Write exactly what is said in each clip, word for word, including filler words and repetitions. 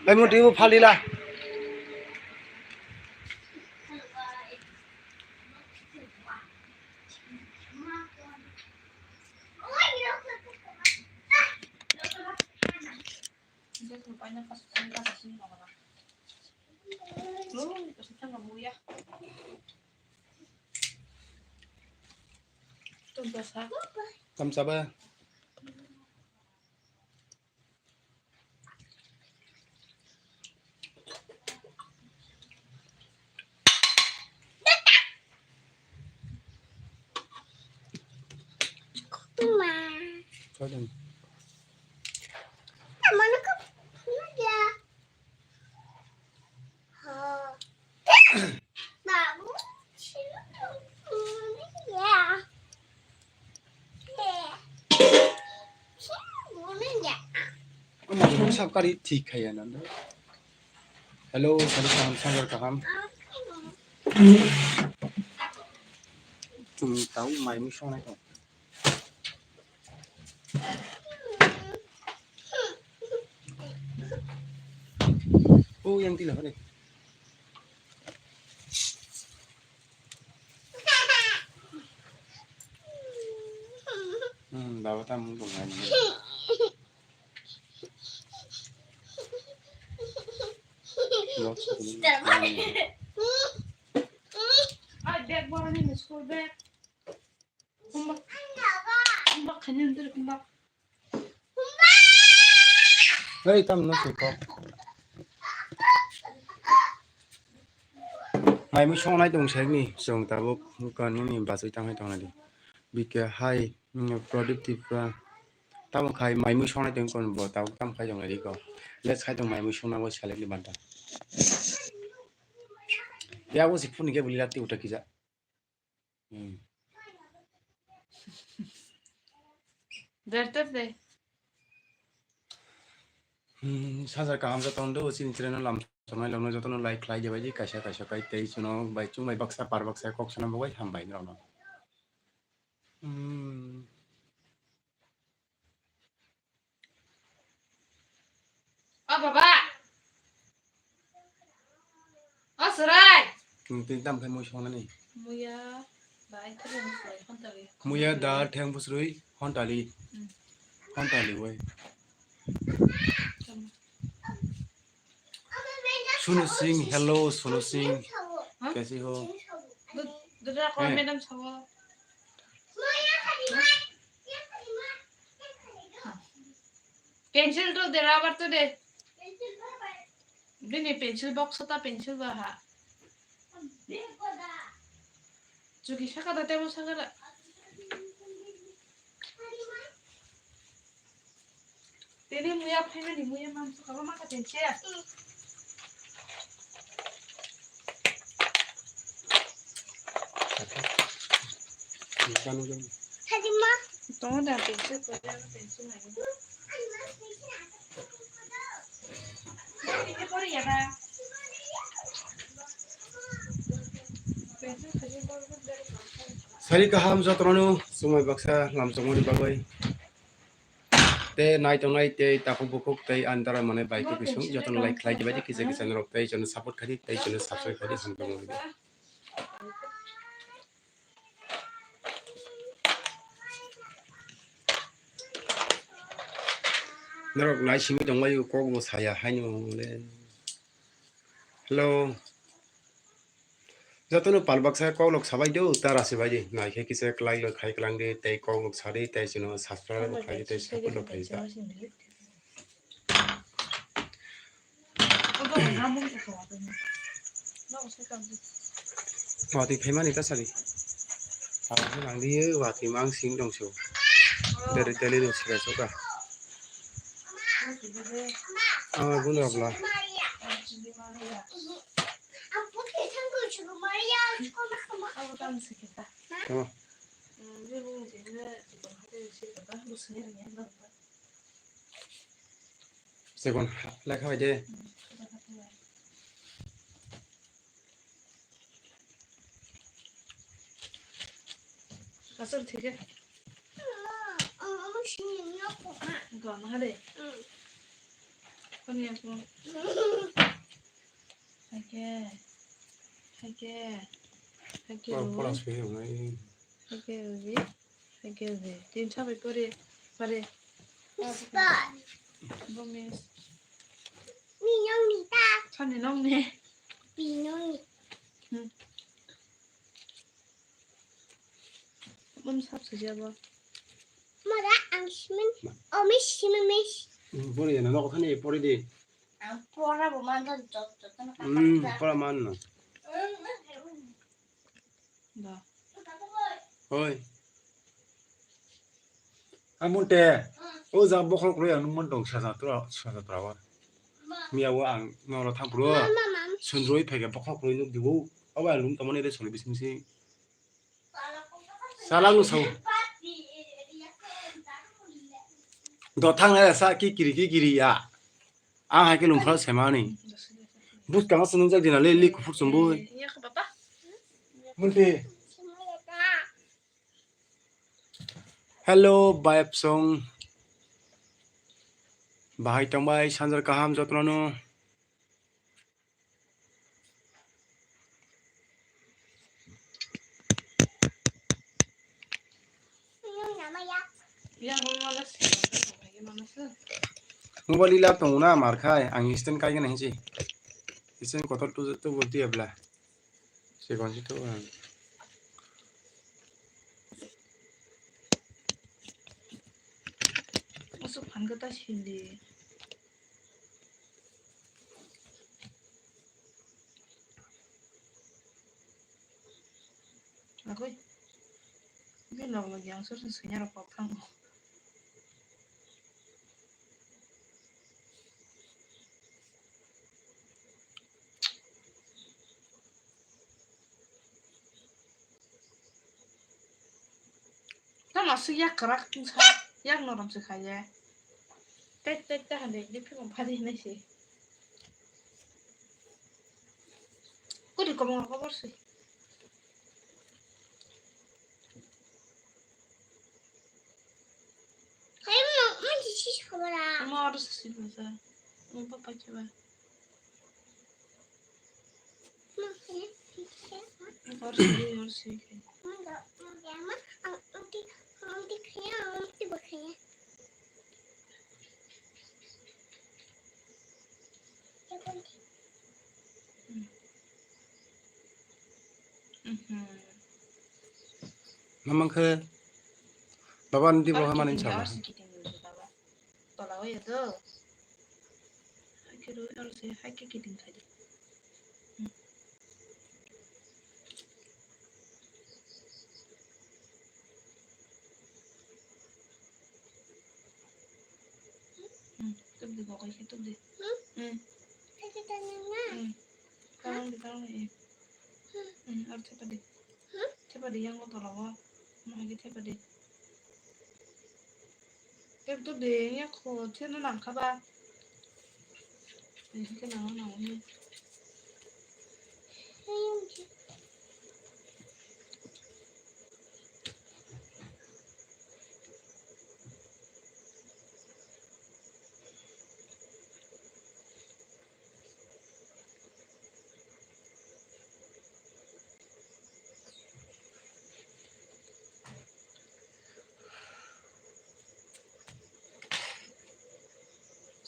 Bai mo twi bo phalila. Tamsa ba. Omo thung sab kari thik khai ya nang. Hello, sari kaham, sangar kaham. Chwng tau mai mui songnai tong. O yang tila hore. Hmm, baba ta mung tong ani. Lots of. Ai, bag boroni ni school bag. Homework, homework khaina nang tiri homework. Hei, tam no se kok. Mai mui songnai tong sek ni, chwng tabuk kanuni bachai tang hai tong nai di. B K hai, mm, Pradip Tripura. Tamo khai mai mui songnai tong kon bo, tabuk tam khai tong nai di ko. Let's khai tong mai mui songna bo select ni banta. Ya bo si phone ni ke buli lati uta kija. Hmm. Berter de. Hmm, sajar kaham jotono do, chini channel lam sonai lamno jotono like khlai dibai di, kaisa kaisa kai tei chuno bai chung bai baksa par baksa kok sana bo bai hambai norokno. Hmm. O baba. O chwrai. Tini tam khai mui songnani. Muya da theng bwsrwi hontali. Muya da theng bwsrwi hontali. Hmm. Hontali bai. Tamo. Sunu Singh, hello, Sunu Singh. Huh? Kaise ho? Du-, dudra ko. Hey. Madam sabo. Pencil to de, rubber to de. Bini pencil box ta pencil ba ha. Chuki saka da tebo saka da. Tini muya phaimani muya mamsu kaba maka tense. Tongo da tense ko da tense nai. Sari kaham jotono sumai baksa lamchomoni bagwi. Te nai tongnai tei takhuk bukhuk tei ani dara mane bai khe bising jotono like khlai dibai di, kisa kisa norok tei channel support khai di tei channel subscribe khai di, hamjakmani. Norok nai simi tongbai kok bo saya haino le. Hello. Jotono pal baksa kok lok sabai do, ta rasi bai di. Nai khe kisa like lok khai klang di, tei kok lok sa di, tei chwngno subscribe lok khai di, tei support lok khai di ta. Watwi phaimani ta sadi. Ang khe nang di, watwi mang sing tong su. Dere dere no sira soka. Ah, guna bla. Tamo. Sekon lekha bai de. Asal thik hai. Gana de. Koni aku. Hake. Hake. Hake. Pora, pora sui wngnai. Hake ubi. Hake ubi. Tin sabai pore. Pare. Mister. Bo miss. Ni nong ni ta. Sani nong ni. Bi nong ni. Hmm. Bum sap sujabo. Mara ang simin. Omi simin mis. Hmm, pore jana nok thani pore di. Ang pora bo man jot jot jot na. Hmm, pora man no. Da. Oi. Amunte. O ja bokhol khlai ang nung man tong saja tura saja tura wa. Miya o ang noro thang pro. Sundroi phege bokhol khlai nuk dibo. Aba lung tamani re soli bising si. Salang nu sao. Do thang na sa ki kiri ki kiri ya. Ang hai ke lungphra semani. Bus kama sunung jak dina le le kuphur chumbo. Iya kha baba. Munti. Hello, bayap song. Bahai tong bai sanjar kaham jotno no. Mobile ila tongo na mar khai ang stand kai gana hinsi. Stand kotor tu tu bulti abla. Sikon si tu. Masuk phan kata sindi. Agoi. Bini loge loge ang sor sor swinya rok kok thango. Tamo aswk yak kwrak tungsa, yak norom se kha ye. Tet tet ta hande, di phimung phadi hinai se. Kuri komor kobor se. Hai mo, mo di si sabara. Mo aro se si basa. Mo papa ke ba. Mamang khe baba ni bo hamani chaba. Tola o ya do. Hai khe rw, aro se hai khe kiting khai di. Hmm. Hmm, tup di, bo kai khe tup di. Hmm? Hmm. Hai khe ta nang na? Hmm. Karang di, karang di. Hmm, aro thepa di. Hmm? Thepa di, yang o tola o. Mo hai khe thepa di. Ekdom de, ya kho, theno nang kha ba. Theno nang nang ni.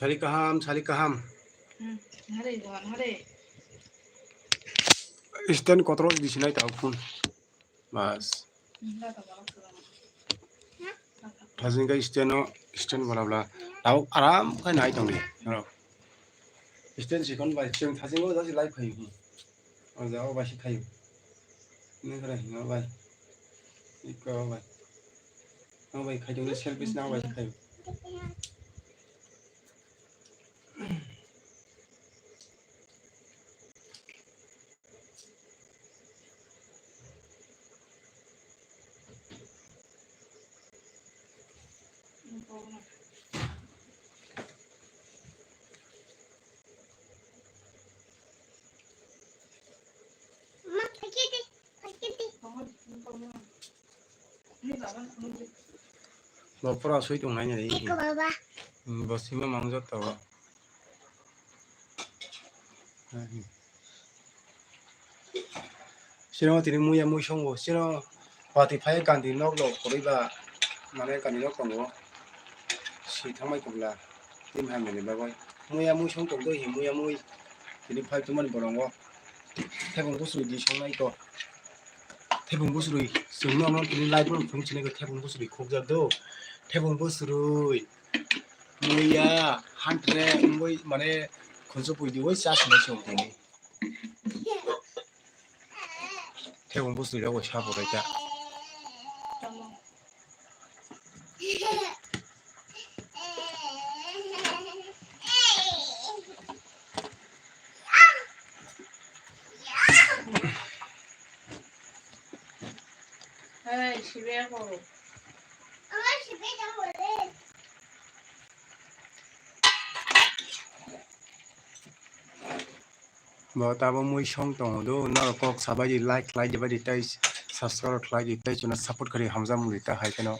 Sari kaham, sari kaham. Hmm, hari, dogan hari. Stand kotor di sinai tau phun. Bas. Thajing khe stand o, stand bola bola. Tabuk aram khe nai tong di. Stand sikon bai, chwng thajing o jasi lai phai. O jaga o bai se khaio. Nini khe hinma bai. Iko bai. O bai khai tong di selfie sna bai se khaio. Bo pura sui tong nai ni. Eko baba. Hmm, bo sima mang jot to. Sino tini muya mui songo, sino pati phai kandi nok lo koroi ba, mane kandi nok tongo. Si thangmai tongla, tini hai mene bagoi. Muya mui song tong doi, muya mui. Tini phai tumani bolongo. Thebung busrui di songnai to. Thebung busrui, songno no tini live room phung chini thebung busrui khokjak do. Thebung busrui. Muya, hantre, mui, mane, khunsu pui di, oi, chas mai song tini. Thebung busui rok bo sabo rai ta. Hey, sibe ako. Bo tabo mui song tongo do, norok kok sabai di, like khlai di bai di tei subscribe khlai di tei chwngno support kari hamjak muli ta hai kheno.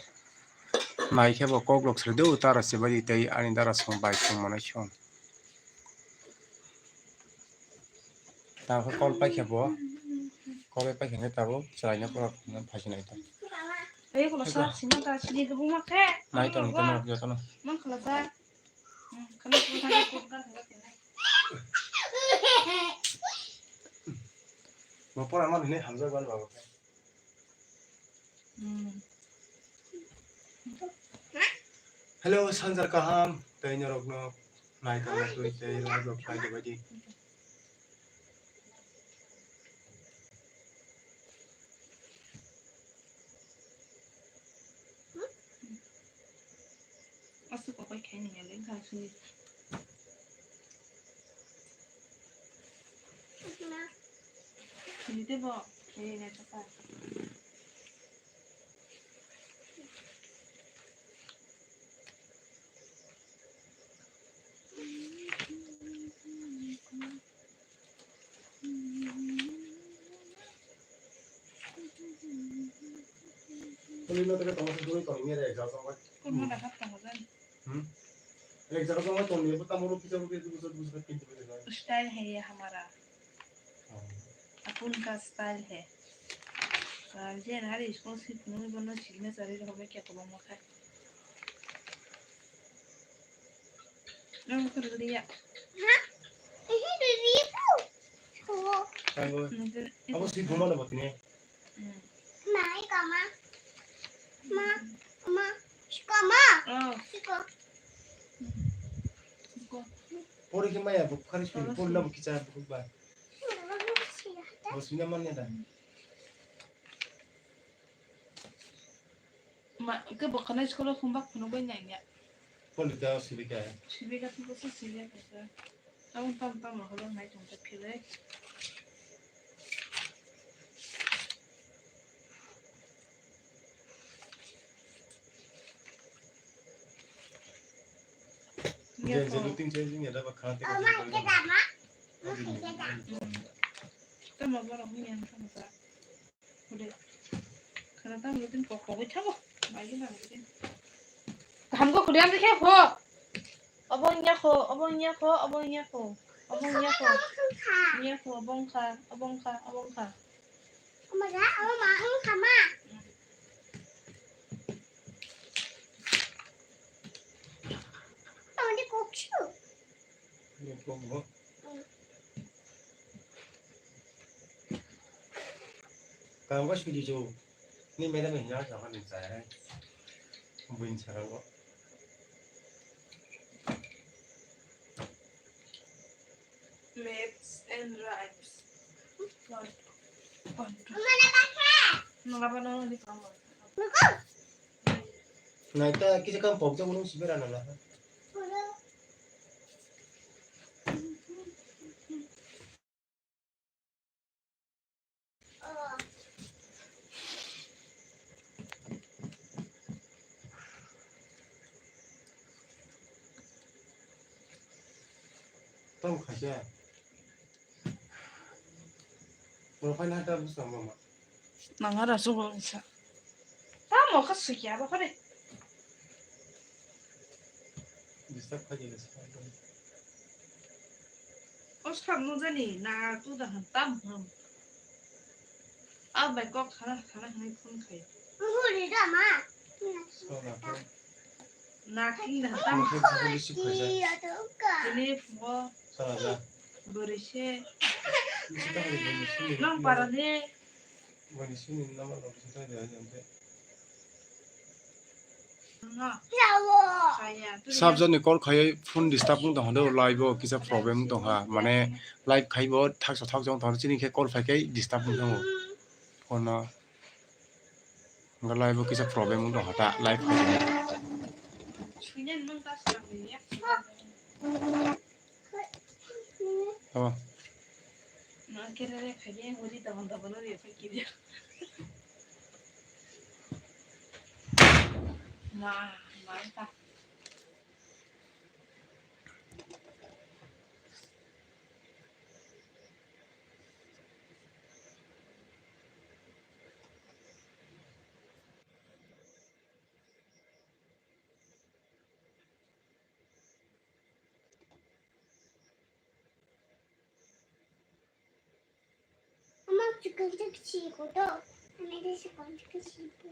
Nai khe bo kok lok sri do, tara se bai di tei ani dara song bai song manai song. Tabo kol pai khe bo, kol pai khe tabo chwraino pora phai nai ta. Ei kolo sa sima ta sini do buma khe. Nai tong tong jotono. Mang khala sa. Bo pora ma hwnwi hamjak bani babo khe. Hello, sanjar kaham, tei norokno nai tongna twi tei live rok khlai di bai di. Aswk kokoi khaini ya le, wngkha sini. Sini tei bo, eh, naithoka. Puli no teka tongma se duri tong mera ek jaga tongma. Kurma da khat tongma jani. Hmm? Ek jaga tongma tong ni, buta moro kisa buta buta buta kintu buta. Style hai ye hamara. Oh. Apun ka style hai. Kal je nari isko si punu bono signature ri hobe kya tobang makhai. Ang kurliya. Ha? Ini dulu. Ko. Abo si buma na batini. Ma, iko ma. Ma, ma, siko ma. Oh. Siko. Siko. Pori ke maya bu khari suri, pori na bu kicha bu ba. Bos mina man ya da. Ma, ke bo khana school o khum bak phunuk bai nai ya. Poli da sibika. Sibika tu ko sibika ka. Tamo tamo tamo holo nai tong ta philai. Jeng jeng ting jeng jeng ya da ba khana te ka. Tamo borok ni yang tamo ta. Khwdai. Khwna tamo din kok kogwi thango. Bai gina din. Kaham khe khwdai amtwi khe kho. Obo wngya kho, obo wngya kho, obo wngya kho. Obo wngya kho. Wngya kho, obo wngkha, obo wngkha, obo wngkha. Omo ja, omo ma wngkha ma. Omo de kok su. Kok bo. Kang ba sudi jo. Ni madam ni hina jama ni chai hai. Buin sarang ko. Maths and rhymes. One, one, two. Nang apa nang di kamar? Nai ta kisa kam pok jang nung sibera nang lah. Tong khaja. Mo phai na ta bwskango ma. Nang ara sugo sa. Tamo kha sikya ba khare. Disturb khaji le sa. O sak nujani na tu da han tam ham. A bai kok khana khana hanai phone khai. Huri da ma. Sala ko. Na king da han tam. Phone khai phone receive khai ja. Ini phone. Sala ja. Bori se. Bisi ta hari boni sini. Nang para ne. Boni sini nama lo bisi ta hari aja ante. Sabjani call khaiwi phone disturb wng tongha do, live o kisa problem wng tongha, mane live khaibo thaksa thaksa wng tongha, chini khe call phai khe disturb wng tongo phone no, hwnba live o kisa problem wng tongha ta live khai. Abo. Ma, ma, ta. Ama chicken chick si ko to. Ama de chicken chick si ko.